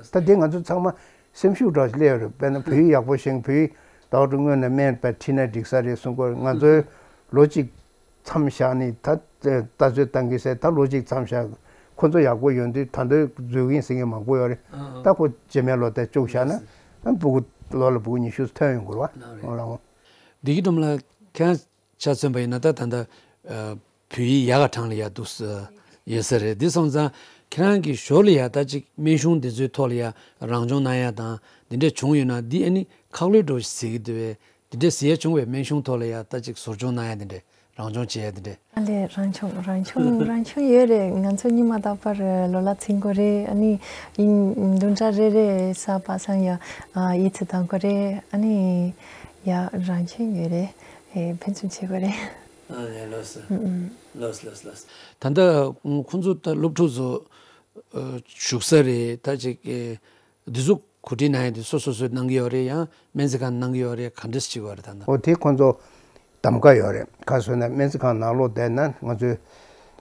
ད་འདི་ང་ཚོ་ཚང་མ་སེམས་ཤུགས་འདྲ་སླེབས་ཡོད་རེད་དཔེར་ན་བོད་ཡིག་ཡག་པོ་ཤེས་བོད་ཡིག་ཟླ་བ་དྲུག་སྔོན་ནས་སྨན་པ་ཁྲིད་ན་འགྲིག་ས་རེད་གསུང་གི་ང་ཚོའི་ལོ་གཅིག་མཚམས་བཞག་ནས་ད་ལྟ་ཚོད་བཏང་གི་ཟེར་ད་ལོ་གཅིག་མཚམས་བཞག་ཁོ་ཚོ་ཡག་པོ་ཡོང་དུས་ད་འདོད་འཛུལ་གིན་ཟེར་མཁན་མང་པོ་ཡོད་རེད། ཨ་ཨ། ད་ཁོ་རྗེས་མའི་ལོ་དེ་བཅུག་བཞག་ན་ཨ་སྦུ་གུ་ལོ་ལ་སྦུ་གུ་ཉི་ཤུ་ཐོན་ཡོང་གི་རེད་བ། ཨོ་ལགས་འོང་། བདེ་སྐྱིད་སྒྲོལ་མ་ལགས་ཁྱེད་རང་ཆ་མཚོན་པ་ཡིན་ན་ད་ད་ལྟ་བོད་ཡིག་ཡག་ག་གྲངས་ལ་ཡག་འདུག་ཡོད་ས་རེད་འདི་སོང་ཙང་ཁྱེད་རང་གི་ཞོར་ལ་ཡག་ད་ཅིག་སྨན་གཞུང་འདི་ཚོའི་ཐོག་ལ་ཡག་རང་སྦྱོང་གནང་ཡག་དང་འདི་འདྲས་བྱུང་ཡོད་ན་འདི་ཨ་ནི་ཁག་ལོས་འགྲོ་ཟེར་གི་འདུག་བས། དེ་འདྲ་ཟེར་ཡ་བྱུང་བས་སྨན་གཞུང་ཐོག་ལ་ཡ་ལྟ་ཅིག་ཟུར་སྦྱོང་གནང་ཡ་དེ་འདྲ་རང་སྦྱོང་བྱེད་ཡ་དེ་འདྲ། ཨ་ལས་རང་སྦྱོང་རང་སྦྱོང་རང་སྦྱོང་ཡོད་རེད། ང་ཚོ་སྙིང་མ་དག་པར་ལོ་ལ་ཚིག་མགོ་རེད་ཨ་ནི་ཡིན་བདུན་ཕྲག་རེ་རེ་ས་པ་སང་ཡ་ཨ་ཡིད་ཚིམ་དང་མགོ་རེད་ཨ་ནི་ཡ་རང་སྦྱོང་ཡོད་རེད་ཨེ་ཕན་ཚུན་བྱེད་དགོས་རེད། ཨ་ལས་ལོས་སོ། ཨུ་ཨུ། ལོས་ལོས་ལོས། ད་ལྟ་ཁོང་ཚོ་ད་སློབ་ཕྲུག་ཚོ་བཞུགས་ས་རེད་ད་ཅིག་ཨེ། འདི་ཚོ་གོ་སྒྲིག་གནང་ཡ་དེ་སོ་སོ་སོས་གནང་གི་ཡོད་རེད་ཡང་སྨན་རྩིས་ཁང་གནང་གི་ཡོད་རེད་ག་འདྲས་བྱེད་དགོས་རེད་ད་ལྟ། འོ་དེ་ཁོང་ཚོ་གདམ་ག་ཡོད་རེད་ག་སོ་ན་སྨན་རྩིས་ཁང་ནང་ལོགས་བསྡད་ན་ང་ཚོའི་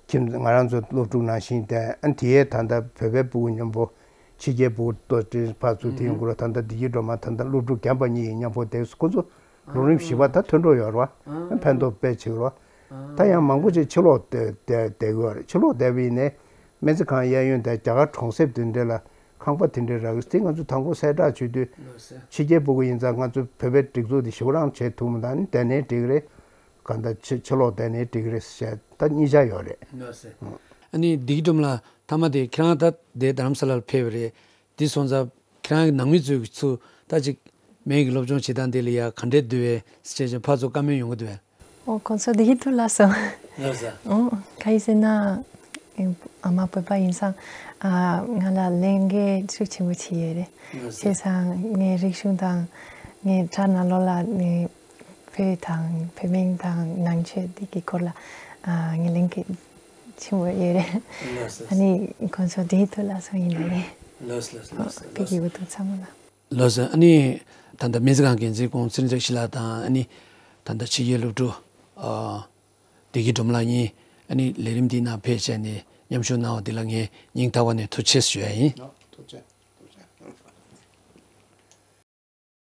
ཁྱིམ་ང་རང་ཚོ་སློབ་ཕྲུག་ནང་བཞིན་བསྡད་ཨ་དེ་ཡས་ད་ལྟ་བོད་པའི་ཕྲུ་གུ་མཉམ་པོ་ཕྱི་རྒྱལ་ཕྲུ་གུ་ལྟོ་ཏྲི་ཕར་ཚུར་དེ་ཡོང་དགོས་རེད་ད་ལྟ་བདེ་སྐྱིད་སྒྲོལ་མ་ད་ལྟ་སློབ་ཕྲུག་རྒན་པ་གཉིས་ཡིན་མཉམ་པོ་བསྡད་ཁོང་ཚོ་ལོ་རིམ་བཞི་པ་ད་ཐོན་འགྲོ་ཡོད་རེད་བ་ཕན་ཐོགས་དཔེ་ཆེ་རེད་བ། ད་ཡང་མང་པོ་ཅིག་ཕྱི་ལོགས་བསྡད་བསྡད་བསྡད་ཀྱི་ཡོད་རེད་ཕྱི་ལོགས་བསྡད་པ་ཡིན་ནའི་སྨན་རྩིས་ཁང་གཡས་གཡོན་དེ་རྒྱ་གར་གྲོང་གསེབ་དེ་འདྲ་ལ་ཁང་པ་དེ་འདྲ་རག་གི་དེ་ང་ཚོ་དང་པོ་གསལ་བསྒྲགས་བྱེད་དུས་ཕྱི་རྒྱལ་ཕྲུ་གུ་ཡིན་ཙང་ང་ཚོ་བོད་པའི་སྒྲིག་འཛུགས་དེ་ཞེ་པོ་རང་བྱེད་ཐུབ་མི་འདུག་ནི་བསྡད་ནའི་འགྲིག་གི་རེད་གང་ལྟར་ཕྱི་ཕྱི་ལོགས་བསྡད་ནའི་འགྲིག་གི་རེད་ཟེར་ད་གཉིས་ཆ་ཡོད་རེད། ཨ་ནི་བདེ་སྐྱིད་སྒྲོལ་མ་ལགས་མཐའ་མ་དེ་ཁྱེད་རང་ད་དེ་རྡ་རམ་ས་ལར་ཕེབས་པ་རེད། འདི་སོང་ཙང་ཁྱེད་རང་གི་ནང་མི་ཚོས་ཚུར་ད་ཅིག་སྨན་གྱི་སློབ་སྦྱོང་བྱེད་སྟངས་འདི་ལ་ཡ་ག་འདྲས་འདུག་བས་ཟེར་བྱས་ཕར་ཚུར་བཀའ་མོལ་ཡོང་གི་འདུག་བས། ཨོ་ཁོང་ཚོ་བདེ་སྐྱིད་ཐུགས་ལ་སོ། ལགས་སོ། ཨོ་ག་ཡིན་ཟེར་ན། ཨ་མ་བོད་པ་ཡིན་ཙང་ང་ལ་ལས་འགན་ཤུགས་ཆེན་པོ་བྱས་ཡོད་རེད། ལགས་སོ། བྱས་ཙང་ངའི་རིག་གཞུང་དང་ངའི་དྲ་ནང་ལོགས་ལ་ནི། བོད་དང་བོད་སྨན་དང་ནང་ཆོས་འདི་གི་སྐོར་ལ་ཨ་ངས་ལན་གྱི་ཆེན་པོ་ཡོད་རེད། ལགས་སོ། ཨ་ནི་ཁོང་ཚོ་འདིའི་ཐོག་ལ་སོང་ཡིན་ན་ནི། ལགས་སོ་ལགས་སོ་ལགས་སོ་བོད་ཀྱི་འུ་ཐུག་ཚང་མ་ལ། ལགས་སོ་ཨ་ནི་ད་ལྟ་སྨན་རྩིས་ཁང་འགན་འཛིན་ཁོང་ཚེ་རིང་ཚེ་ཞི་ལགས་དང་ཨ་ནི་ད་ལྟ་ཕྱི་རྒྱལ་སློབ་ཕྲུག་ཨ་བདེ་སྐྱིད་སྒྲོལ་མ་ལགས་གཉིས་ ཨ་ནི་ལས་རིམ་འདི་ནང་ཕེབས་བྱས་ནས་མཉམ་ཞུགས་གནང་བ་འདི་ལ་ངས་སྙིང་ཐག་པ་ནས་ཐུགས་རྗེ་ཆེ་ཞུ་ཡ་ཡིན། ཨོ། ཐུགས་རྗེ་ཆེ།